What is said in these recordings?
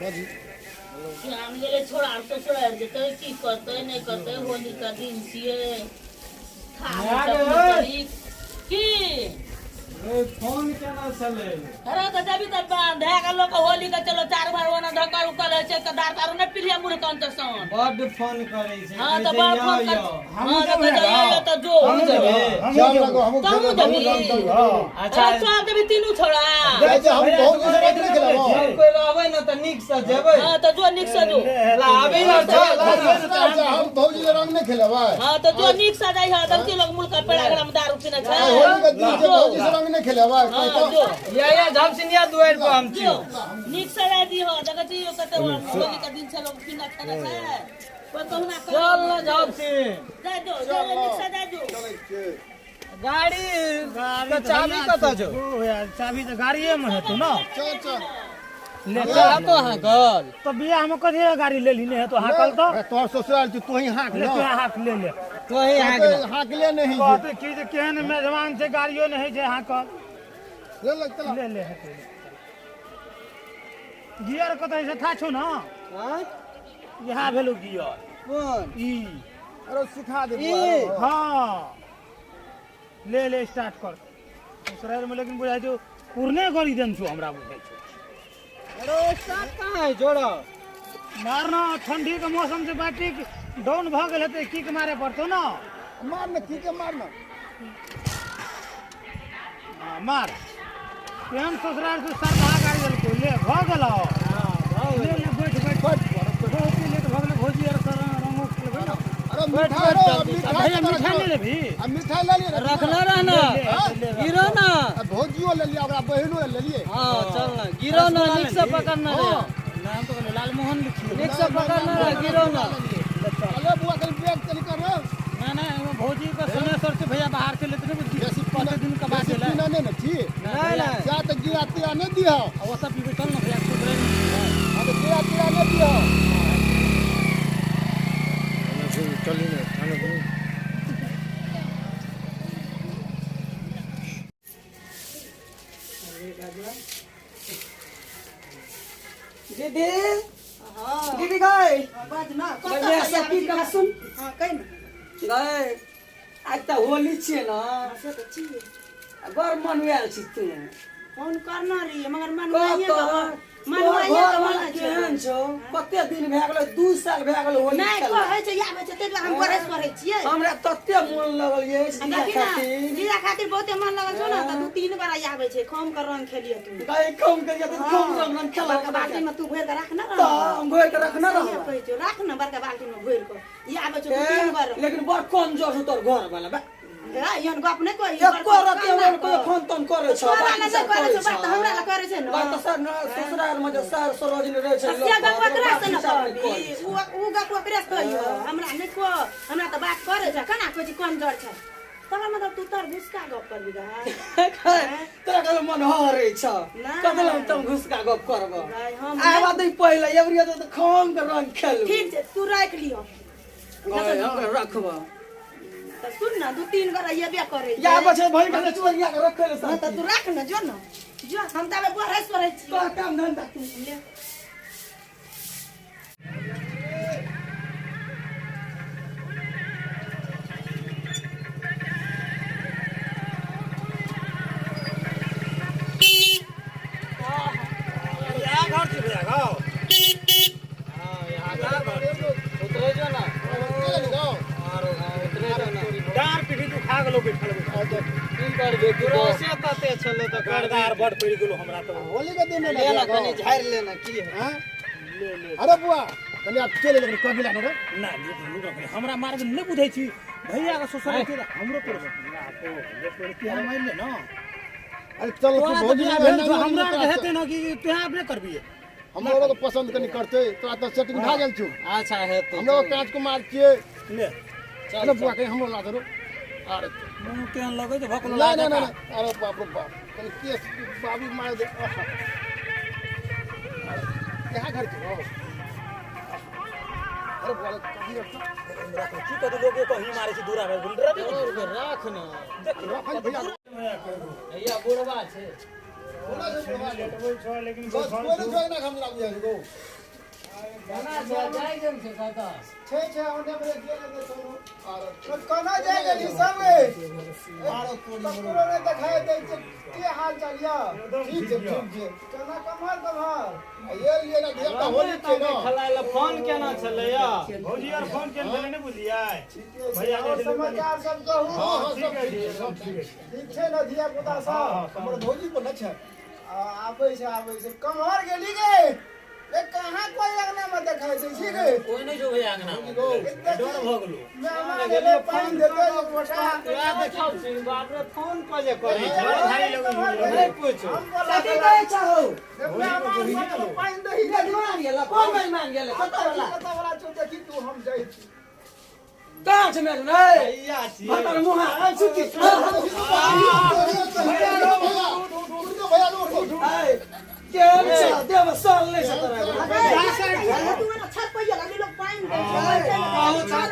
बाजी हम गेलै छोड़ा ससुराल जेतै की करतै नहि करतै होली के दिन छियै की फोन केना छलै? अरे तऽ जबी तऽ धए के लोक होली के चलो चार बार ओना धक्का उक्का रहै छै कदार तार नहि पिलिया मुर्ख अंतर सन। बड्ड फोन करै छै। हाँ तऽ बड़ फोन कर। हाँ तऽ कहै छै यौ तऽ जो। हमहूँ जेबै। चल लगो हमहूँ तहूँ खेलबै, जेबही? हमहूँ रंग खेलबै। अच्छा। अरे चल देबी तीनू छोड़ा। जाइ छै, हम बहुत दिन से राति नहि खेलबै। सब कोइ रहबै ने तऽ नीक से जेबै। हाँ तऽ जो नीक से जो। ला आबै ना चल। हम भौजी ले रंग नहि खेलबै। हाँ तऽ जो नीक से जाइ हँ देखती लोग मुल्क पेड़ा घर में दारू पीने छै। आइ होली के दिन छै, भौजी से रंग नहि खेलबै। हाँ जो। या या झमसिनिया दुआरि पर हम छी। जो नीक से जाइ दी हो देखै छी कते होली के दिन छै लोग पीना खेने छै कोइ कहुना कर। चल ना झमसिन। जाइ जो जाइ जो, नीक से जाइ जो। चलै छियै। गाड़ी के चाबी कतऽ छौ? ओ यार चाबी तऽ गाड़िए में हेतौ ना। चल चल। ले तो हाँकल। तो बियाह में कथी गाड़ी ले ली नहीं तो हाँकल तो। अरे तोहर ससुराल छी, तोही हाँक ले ना। तू हाँक ले ले। तोही हाँक ना। हाँकले नहि। कहते की जे केहन मेजबान छै गाड़ियो नहीं छै हाँकल। ले ले चला। ले ले हेतै। गियर कतऽ से था छौ ना? हाँ? इएह भेलो गियर। कोन? ई। अरे सिखा दे ई। बुआ। हाँ ले ले स्टार्ट कर। ससुराल में लेकिन बुझाइ छौ पुरने गाड़ी देन छौ हमरा बुझाइ छौ। अरे स्टार्ट कहाँ है जोड़ा? मारना ठंडी के मौसम से बैटरी डाउन भऽ गेल हेतै किक मारे पड़तौ ना। मार ना, की के मार ना। हाँ, मार। केहन ससुराल से सरधा गाड़ी देलकौ ले भऽ गेलौ। ले ले बैठ बैठ बहुत ही लेट भऽ गेलै भौजी आर सर रंगो खेलबै ना। अरे मिठाई रो, मिठाई भैया मिठाई ले लेबही? आ मिठाई ले लिए। रखना रहना। गिरो ना। आ भौजियो ले लिया, ओकरा बहिनो ले लिए। हाँ चल ना गिरो ना नीक से पकड़ना रे। नाम तो कहलियै लालमोहन लिखियो। नीक से पकड़ना रे गिरो ना। अरे बुआ कल बैग चली कर रे। ना ना एहिमे भौजी के सनेसर से भैया बाहर से लेते नहीं बेसी 5 दिन के बाद बेसी एलै। पीना नहीं ना छी। नहीं नहीं। जा तऽ गिरा तिरा नहीं दिह। आ ओतऽ पीबै चल ना भैया सुधरे नहीं। हाँ तऽ गिरा तिरा नहीं दिह। दीदी दीदी गए बढ़िया से की कह सुन। हाँ कहि ने। गए आज तऽ होली छियै ना। से तऽ छियै। बड़ मनुआयल छी तू। फोन करना रहियै मगर कह मनवाइए तऽ कऽ तोहर मनवाइए घर कऽ वाला मना छै। केहन छौ? कते दिन भए गेलै 2 साल भए गेलै होली नहि खेलला। कहै छै आबै छै ताहि दुआरे हम पढ़ै पढ़ै छियै। हमरा तते मोन लगल अछि हम जीजा देखी ना खातिर। जीजा खातिर बहुते मन लगल छौ ना तऽ 2-3 बार आबै छै कम के रंग खेलियै तू। गए कम के तऽ कम रंग रंग खेला। बड़का बाल्टी में तू भरि कऽ राख ना। तऽ हम भरि कऽ रखने सहिए रहब। कहै छौ राख ना बड़का बाल्टी में भरि कऽ ई आबै छौ 2-3 बार। लेकिन बड़ कमजोर छौ तोहर घर वाला बा। हे, एहन गप नहि कही। एको रति हमरा कोई फोन तोन करै छौ। तोरा लए नहि करै छौ बात तऽ हमरा लए करै छै ने। बात तऽ सर ससुराल में जे सर सरोजनी रहै छै से गप ओकरा से ने कहबी। उ गप ओकरे से कहियो हमरा नहि कह। हमरा तऽ बात करै छै केना कहै छी कमजोर छै तकर मतलब तू तर घुसका गप करबी गा। तोरा कल मन हरै छ। नहि। कतला हम घुसका गप करब। नहि, हम आबा दे पहिले एबरी तऽ खम के रंग खेलू। ठीक छै तू राखि लियो। रखब तऽ सुन ना 2-3 गोरा एबे करै छै। या बचे भई के चोरिया के रखै ले। हाँ तऽ तू राख ना जो ना जो हम ताबे पढ़ै सोढ़ै छी। तोहर काम धंधा तू ले। इएह घर छै भैया गाँव। उतरे जो ना। उतरे जो ना। डाँर पीठी दुखा गेलौ बैठल बैठल। की करबे से तते छलै तऽ करदार बड़ पड़ि गेलौ हमरा तऽ। होली के दिन ले ना कनी झाड़ि ले ना की है। हाँ? अरे बुआ कनी आब चलि लेकिन कभी लानो रे। ना लूट लूट हमरा मार्ग नहि बुझै छी भैया के ससुराल छै तऽ हमरो तोड़बै। ना तो लेट पड़ि तू मारि ले ना। अरे चल तू तोरा तऽ भौजी बियाह भेल छौ हमरा आरके हेतै ना कि तोहे अपने करबिहे। हमरो तऽ पसंद कनी करतै तोरा तऽ सेटिंग भए गेल छौ। अच्छा हेतै। हमरो काज कुमार छियै। ले अरे बुआ कहीं हमरो ला दरो। अरे मुँह केहन लगै छै भकलो ना ना ना ना। अरे बाप रे बाप कनी केस बाबू मार दे। यहाँ घर के हो। अरे बुआ कभी रख रख की कहतै लोग कहीं मारै छै दूरा भए गेल रख राख ना। देख रख भैया। भैया बुढ़वा छै। कोना छै बुढ़वा गो? लेटबै छौ लेकिन बस कोई नहीं जोगना हम लागू जाइ गो। केना छै जाइ गेल छै कतऽ छै छै ओने पर गेल ने छोड़ो। तो कोना जाय गेली सब गे? आरो तोरी ककरो नहि देखाय दै छै। की हाल चाल यऽ? ठीक छै ठीक छै। केना कमहर कमहर? ये लिए ना धिया पुता होली छै ना। खेलाय लए फोन केना छलैया? भौजी आर फोन केने छलै नहि बुझलियै? ठीके छै। भैया और समाचार सब कहू। हां हां सब ठीक छै सब ठीक छै। ठीक छै ने धिया पुता सब? हमर भौजी पर न छै। आबै छै आबै छै। कमहर गेली गे? ए कहाँ कोई अंगना में देखाय दै छी गे? कोई नहि जो भैया अंगना में। डर भऽ गेलो। मेहमान एलै पानि देतै एक लोटा। वएह देखौ छी बाप रे फोन पर जे करै छै। नहि पूछो। हम बोला कथी कहै छहो? मेहमान सब पानि दही। मेजबान गेल, कोन मेजबान गेल? कतऽ वाला? कतऽ वाला छौ देखी तू हम जाइ छी। कहाँ छै मेजबान? ए, भैया छी। भतर मुँहा, ए, सुती। भैया उठो। ए, केहन छै? देह सल नहि छै तोरा। तू एना छत पर लगली लोग पानि दै छै।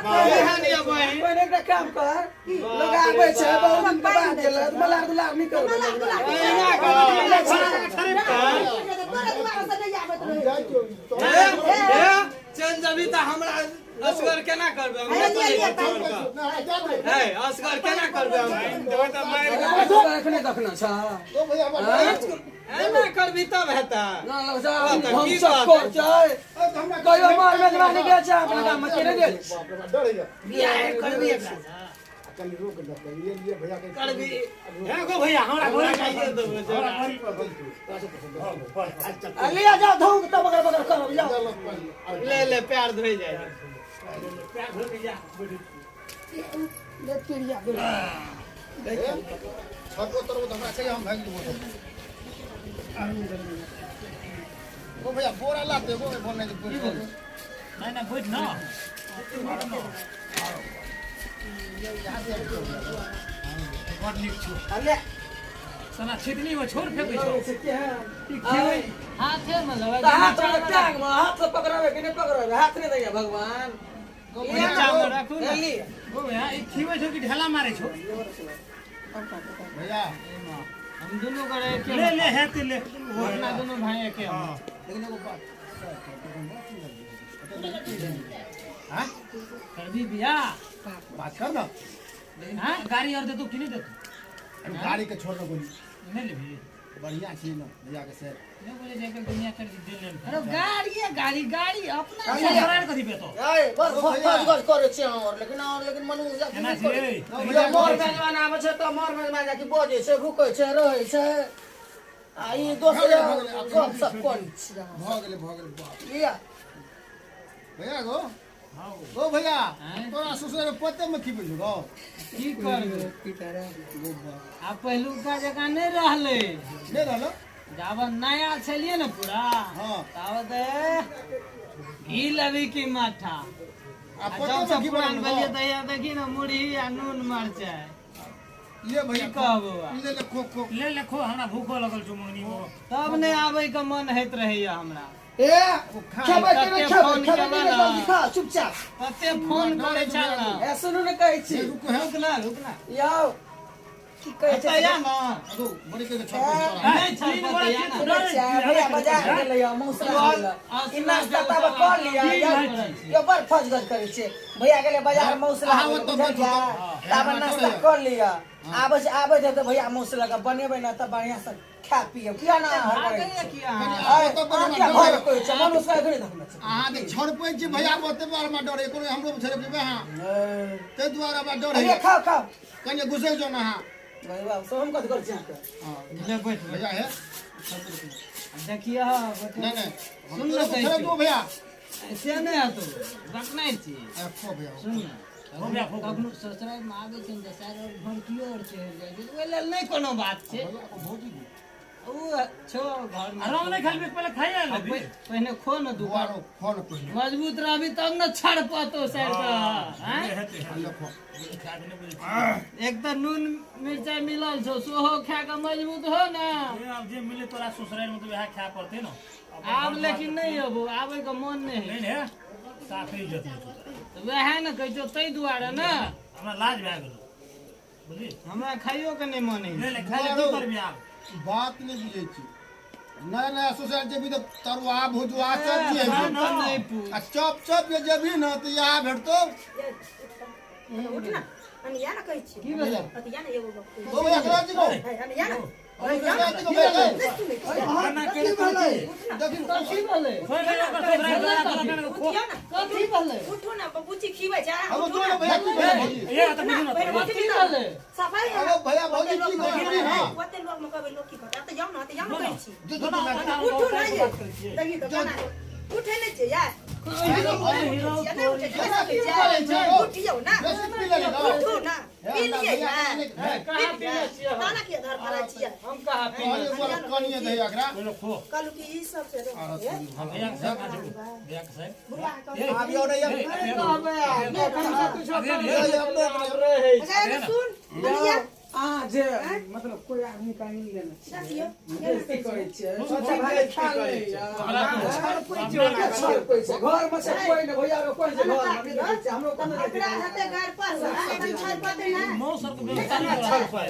केहन यऽ बहिन? पहिने एकटा काम कर, लोग आबै छै बहुत दिन के बाद गेल, मलार दुलार नहि करबै। मलार दुलार एना करब। तोरा दुआरे से नहि आबैत रहै। जाइ छियौ। ए, चलि जेबही तऽ हमरा असगर केना करबै हम? अरे लिए लिए पानि। ना जा दे। हे असगर केना करबै हम? देबै तऽ मारि एखने देखना छ। ओ भैया हमरा एना करबी तब हेतै। ना लग जा तऽ हम की सब कहतै? कर छै। हमरा कहियो मार मेजबानी गेल छै अपना गाम में के नहि गेल? बाप रे बाप डर होइया। बियाह करबी एकरा? कनि रोक दे ये लिए भैया के करबी। हे गो भैया हमरा घरे खाइए देबो जरा। आ लिया जाओ धौक तब बगर बगर करब जाओ। ले ले पैर धोइ जाइ। ले तिरिया दे। छठो तरबो तऽ हमरा कहिया हम भागि जेबो। ओ भैया बोरा ला देबो बोल नहीं नहीं नहीं बैठ ना। बड़ नीक छौ। आ ले सना छितनी में छोड़ फेकै छौ। हाथे में लेबै। तऽ हाथ में टांग में हाथ से पकड़ावे कि नहि पकड़ावे? हाथ नहि दैया भगवान। नीचा में राखू ने। ले। गो भैया ई खिबै छौ कि ढेला मारै छौ? भैया हम दुनू गोरे एके ले ले हेतै ले। अपना दुनू भाई एके हम। लेकिन एगो बात हां करबी बियाह? बात कर ना। हाँ? गाड़ी और देतौ कि नहि देतौ? अरे गाड़ी के छोड़ दो गोली। नहि लेबही? बढ़िया छै ना भैया के सर। नहि बोले जाके दुनिया कर दे ले। अरे गाड़ी गाड़ी गाड़ी अपना ससुराल कथी पेतौ? ए बस फस गज करै छै और लेकिन और लेकिन मनु जा केना छै? जे मोर मेजबान आबै छै तऽ मोर मेजबान जाके बजै छै भुकै छै रहै छै आ ई दोसर गप सप करै छै। भऽ गेलै भऽ गेलै बाप। लिया भैया गो ओ भैया तोरा ससुराल में पते में खिबै छौ गो। की करबै आब पहिलुका जकाँ नहि रहलै। नहि रहलो? जाबे नया छलियै ने पूरा हाँ। ताबे घी लेबी की माठा। आ आ पते जब में से खिबै पुरान छौ भेलियै गो। तहिया देखी ने मुरही आ नून मरचाइ। ये भैया की कहबो आब? ले ले खो खो ले ले खो हमरा भूखो लगल छौ मंगनी हो। तब नहि आबै के मन होइत रहैया हमरा। ए खेबै कि नहि कते खेबै? फोन खेबै कि केलऽ नहि? ना। जल्दी खा चुपचाप। तते फोन करै छल ने। ए सुनू ने कहै छी। रुको है रुक ना रुक ना। यौ की कहै छै? बतैया ना। अगो बड़ी के छठ तोरा। नहि छै बतैया ना। सुनै छियै, भैया बाजार गेलै यौ, मौसला गेलै। ई नाश्ता ताबा कर लिअ। यौ बड़ फजगज करै छै। भैया गेलै बाजार मौसला अहाँ ओतऽ बुझलियै? ताबा नाश्ता कर लिअ। आबै छै आबै छै तऽ भैया मौसला के बनेबै ने तऽ बढ़िआँ से खा पियब। किया ना हड़बड़ै भागैया छै? किया अहाँ? अहाँ किया घर कहै छै? मनुष्य एखने देखने छै। अहाँ के छड़पै छी भैया ओते बार हमरा डर कोनो हमरो छड़प जेबै अहाँ ताहि दुआरे हमरा डर अरे होइया। खाओ खाओ। कनि घुसै जाउ ने अहाँ। भाई बाबू सब हम कथी करै छी अहाँके? ले बैठ बैठ। भैया हे देखियौ बैठ। नहीं नहीं सुन ने कहै छड़प छियौ। दो भैया। से नहि हेतौ रखने छी। ए, खो भैया। सुन ने कखनो ससुराल में आबै छै ने तऽ सार और भड़कियो और चढ़ि जाइ छै ओहि लेल नहि कोनो बात छै। भौजी गो। ओ छौ घर में। आराम नहि खाइ पहिले खाइए लेबही। पहिने खो ने दू बुआरो खो ने पहिले। मजबूत रहबी तब ने छड़ पतो सर ले हेतै ले खो। एक तऽ नून मिरचाइ मिलल छौ सेहो खा कऽ मजबूत हो ने। आब जे मिले तोरा ससुराल में तऽ वएह खाय पड़तै ने। आब लेकिन नहि अबो आबै के मन नहि नहि ने साफे इज्जत नहि छौ। तऽ वएह ने कहै छौ ताहि दुआरे ने हमरा लाज भए गेलो बुझली। हमरा खाइयो के नहि मन ले हइ। ले खाय ले की करबी आब? बात नहि बुझै छी। नया नया सोसाइटी जेबही तऽ तरुआ भुजुआ सब्जी होइ छै। नहि पूछ। आ चप चप जे जेबही ने तऽ इएह भेटतौ। उठ ना, हम या ना कहै छी। की भेलै? अथी या ना एगो गप कहै ओ भैया करा जी को छी। हम या ना। ओ भैया जी को भैया नहि सुनै छी। की भेलै? देखी कथी भेलै? उठियौ ना। कथी भेलै? उठू ना, बुच्ची खिबै छै। हम उठू तो ना। भैया की भेलै भौजी? पहिले कथी बुच्ची भेलै? सफाइ अरे भैया भौजी की कहै हां ओते लोग में कहबै लोग की कहतै? तऽ जाउ ना, तऽ जाउ ना कहै छी। जो जो उठू ना ये। देखी तऽ केना उठै नहि छै यार। नहि उठै छै, उठियौ ना। बेसी पी लेली ना। उठू ना, पी लियै ना। कहाँ पीने छियै हम? ताना किया धर फराइ छियै? हम कहाँ पीने कहलियै बड़ा कनिए दही एकरा। कहलू कि ई सब से रहो। बुढ़वा के कहलू। आबियो रे अरे कहबै आब, एखन से कुछो रहै अच्छा, एने सुन, बनिया, अहाँ जे मतलब कोई आदमी का नहीं लेना छियै, देखियौ, बेइज्जती करै छियै, सोचा भाई खा ले छड़पै छै घर में से कोई नहि भैया कोई छै घर में नहि देखै छियै, हमरो कोनो नहि ओकरा देखै हेतै घर पर, एखन छड़पतै ना। केना छड़पै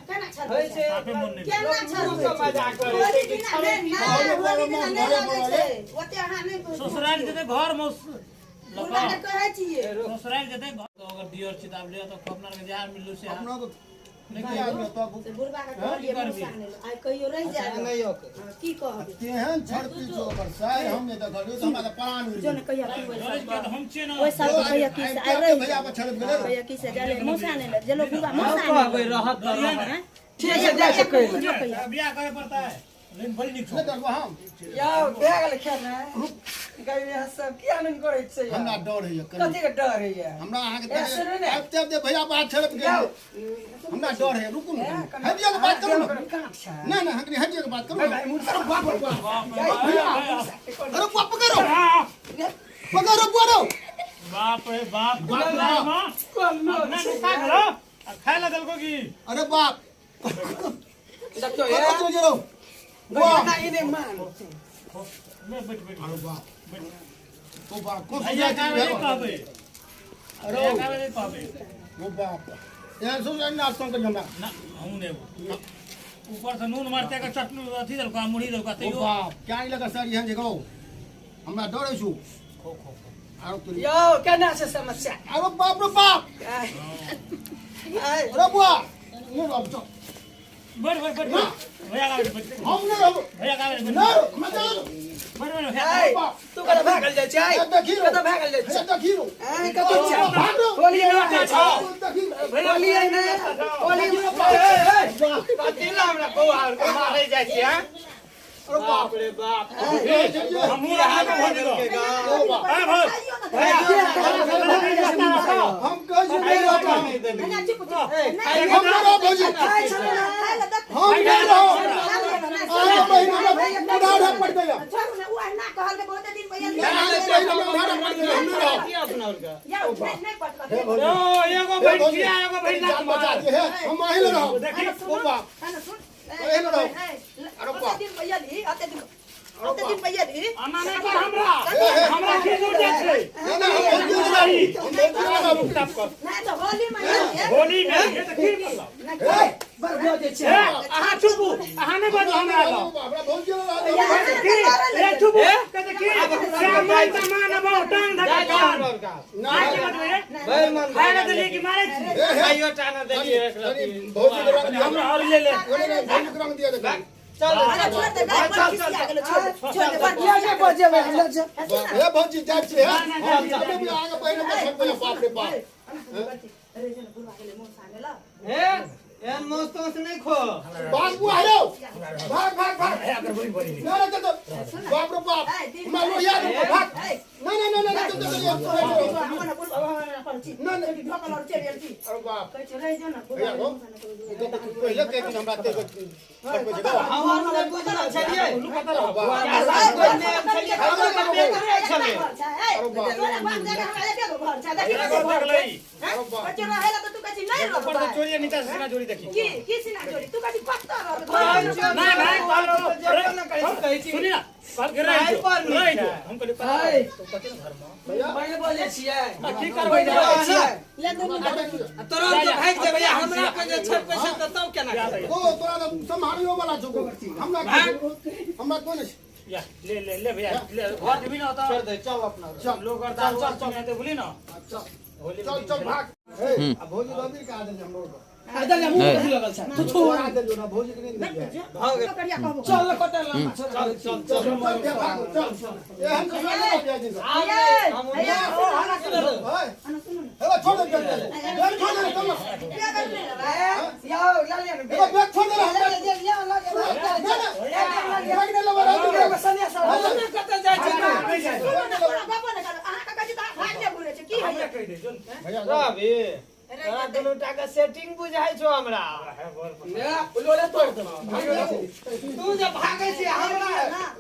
केना छड़पै होइ छै? छै केना छड़पै छै? मजाक करै होली छै कि दिना नहि, नहि, होली दिना नहि लगै छै। ओते अहाँ नहि ससुराल जेतै घर में बुढ़वा के कहै छियै। ससुराल जेतै घर अगर दियर छी तऽ आब ले तऽ अपना के जहाँ मिलू से अपना तो नहीं आदमी तब से बुढ़वा के कहलियै मौसा आनै लए। आइ कहियो रहि जाय। की कहबै? तेहन छड़पी छौ ओकर साइ हम नहि देखलियौ तऽ हमरा तऽ प्राण उड़ि जो गेल। ने कहिया की ओहि साल तऽ हम छियै ने ओहि साल के कहिया की से आइ रहि भैया पर छड़प गेलै। कहिया की से गेलै मौसा आनै लए। गेलो बुढ़वा मौसा आनै कहबै लए। रहत तऽ रहत। हैं? ठीक छै जाइ छै कहि जो कहिया। बियाह करे पड़ता है लेकिन बड़ी नीक छौ। नहि करबो हम। यौ भए गेल खेनाइ गई यहाँ सब की आनंद करै छै यौ? हमरा डर होइए कनि। कथी के डर होइए? हमरा अहाँके ए, सुनू ने। आबिते आबिते भैया पर हाथ छड़प गेल। हमरा डर है, रुकू ने कनि। हटिया के बात करू ने। काँट छै। नहीं नहीं हकनी हटिया के बात करू ने। अरे बाप रे बाप, भैया अरे बाप पकड़ो पकड़ो पकड़ो। बाप रे बाप बाप रे बाप। अपना नुका गेलो आ खाय ला देलको की? अरे बाप देखियौ कतऽ चलि गेलौ? वाह ना ई नहि मान। ले बैठ बैठ। अरे बाप ओ बाप को भैया सुझाइ का छी नहीं कहबै। अरे भैया का नहीं कहबै। ओ बाप एहन सोच ना आतंक करी हमरा। ना हमहूँ नहीं ऊपर से नून मरते के चटनी अथी देलको आ मुरही देलको ओ तैयो बाप क्या नहीं लगा सर एहन जगह हमरा डर होइ छौ। खो खो खो। आरो तोरी यौ केना छै समस्या? अरे बाप रे बाप। आइ अरे बुआ नहीं रहब चल। बैठ बैठ बैठ भैया का बैठ हम नहीं रहब। भैया का बैठ नहीं हम चल। बैठ बैठ भैया। आइ तू कतऽ भागल जाइ छै? आइ देखी रो। कतऽ भागल जाइ छै? देखी रो। आइ कतऽ छै? भाग रो। होली ने देखी होली ने होली कथी लए हमरा बौआ आर के मारै जाइ छियै? अरे बाप रे बाप हमहूँ रहा के भोज दो। ओ बाप ए भोज हम कहै छी नहीं रहब हम। ना, चुप, चुप। हम नहीं रहब भौजी। खाइ छलै ना, खाइ लए दत। हम नहीं रहब। आगे महीना में उधार पड़ गया। छोड़ू ना, उ अहिना कहलकै बहुते दिन पहिले। आगे महीना में उधार पड़ गया, हम नहीं रहब। अपना आर के यौ, नहि नहि पटकत। हे भौजी ओ एगो हे बैठ भौजी, छिया एगो बैठ जान बचा दिए हे हम अहीं ले रहब। देखी ओ बाप है ना, सुन। एहन रहो। अरे बाप। दिन पहिले, अते दिन, अते दिन पहिले। आना नहीं कर हमरा हे हे हमरा खींच उठ जाइ छै। नहीं नहीं हम भौजी नहीं रहब। हम भौजी नहीं रहब। नहि तऽ होली में यौ, होली में ये तऽ की मतलब? हे बड़ बजै छै। ए अहाँ चुपू अहाँ नहीं बाजू हमरा लग। हमरा भौजी नहीं रहब। की ए चुपू कहते की सामान सामान अब टांग धक्का कान ना की बजबै रे? भरि मन खाय ला देलियै कि मारै छी? हे हे खाइयो टा ने देलियै एक कनि रत्ती। भौजी के रंग दिया। हमरा और ले ले। नहीं नहीं भौजी के रंग दिया देखो। चल अरे छोड़ दे, गाय बड़ खिसिया गेलो, छोड़ दे, छोड़ दे, बड़ किया खिसिया जे बजेबै ले जा। हे भौजी जाइ छी हे हम चलू आगे पहिने में छड़प गया। बाप रे बाप। अरे जन बुढ़वा गेलै मौसा आनै लए। हे एहन मौस तौस नहि खो। भाग बुआ हेरो भाग भाग भाग। ना ना चल चल बाप रे बाप हमरा लोहिया दे भाग। ना ना ना ना चल चल चल ना ना अरे बाप भैया हो पहिले कह दिन हमरा ते छड़पै छै हम नहि बुझल छलियै बाप कोइ नहि छलियै छले घर छै ए तोरा बाप जगह हमरा एके गो घर छै देखी घर कते घर देखलै। छै हैं? बच्चो रहेला तऽ तू कहै छी नहि ऊपर से रहबै चोरी है, नीचा से सीना चोरी देखी की की सीना जोड़ी तू कहै छी कत्तो रहबै घर ना ना कहल जेबो न करै छी, कहै छी। सुनी ना कहल के रह जो पर नीक रह जो छै। हम कहलिए है। तो कथि ने घर में पहिले बजै छियै आ की करबै पहिले बजै छियै ले दू मिनट आ तोरा तो भागि जेबै हमरा पे जे छै पैसा तऽ तब केना करबै ओ तोरा तऽ सम्हारियो वाला छौ हमरा हमरा कोन छै या ले ले ले भैया ले घर जेबी ना होता छोड़ दे चल अपना चल लोग और दारू चल चल आते बोली ना चल होली चल चल भाग हे आ भौजी रबीर के आ देली हमरो आ दल मुंह कथी लगल छै तू छोड़ा देलियो ना भौजी के नहीं देलियो करिया कहबो चल कते लम्बा चल चल चल चल चल भैया भाग चल एहन ससुराल नहीं पिया जी ये भैया हे हे छोड़ दे चल बैग छोड़ दे चल बियाह कर ले यौ लऽ लिअ ने हे बैग छोड़ दे ले ले ले ले ना ना बैग नहीं लगा रहा ले सनिया सब अपने कतऽ जाइ छै सुनू ने कोनो गपो नहि करू अहाँके कहै छी तऽ अहाँ भाग नहि घुरै छै की होइए कहि दे जोन भैया रवि तोरा दुनू टा के सेटिंग बुझाइ छौ हमरा लोले तोड़ देबो तू जे भागै छी हमरा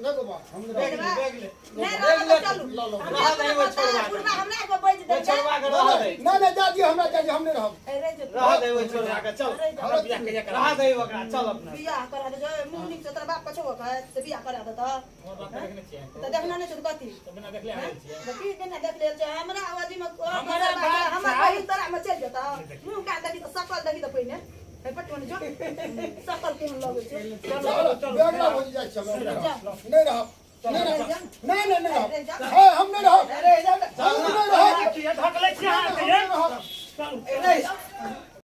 ना गो बा हम बैग ले बैग ले नहि रहब तऽ चलू हमरा रह दे, ओ छोड़वा के। बुढ़बा हमरा के बैज ओ दै छै छोड़वा के रह दे ना ना जा दियो हमरा जा दियो हम नहीं रहब ए रे जो रह दे ओ छोड़वा के चल हमरा बियाह कहिया करा रह दे ओकरा चल अपना बियाह करा दे जो मुँह नीक छै तोरा बाप कछो कहै से बियाह करा दे तऽ हमर बाप के देखने छियै तऽ देखना नहि छै तऽ कथी तो बिना देखले आयल छियै तऽ की बिना देख लेल छै हमरा आवाजी मे हमरा बाप हमर छै। बहिन तोरा मे चलि जेतौ मुँह कान देखी तऽ सकल देखी तऽ पहिने हे पटवन जो सकल केहन लगै छै चल बैग ला भौजी जाइ छी हम नहीं रहब नहीं रहब नहीं नहीं नहीं रहब हे हम नहीं रहब।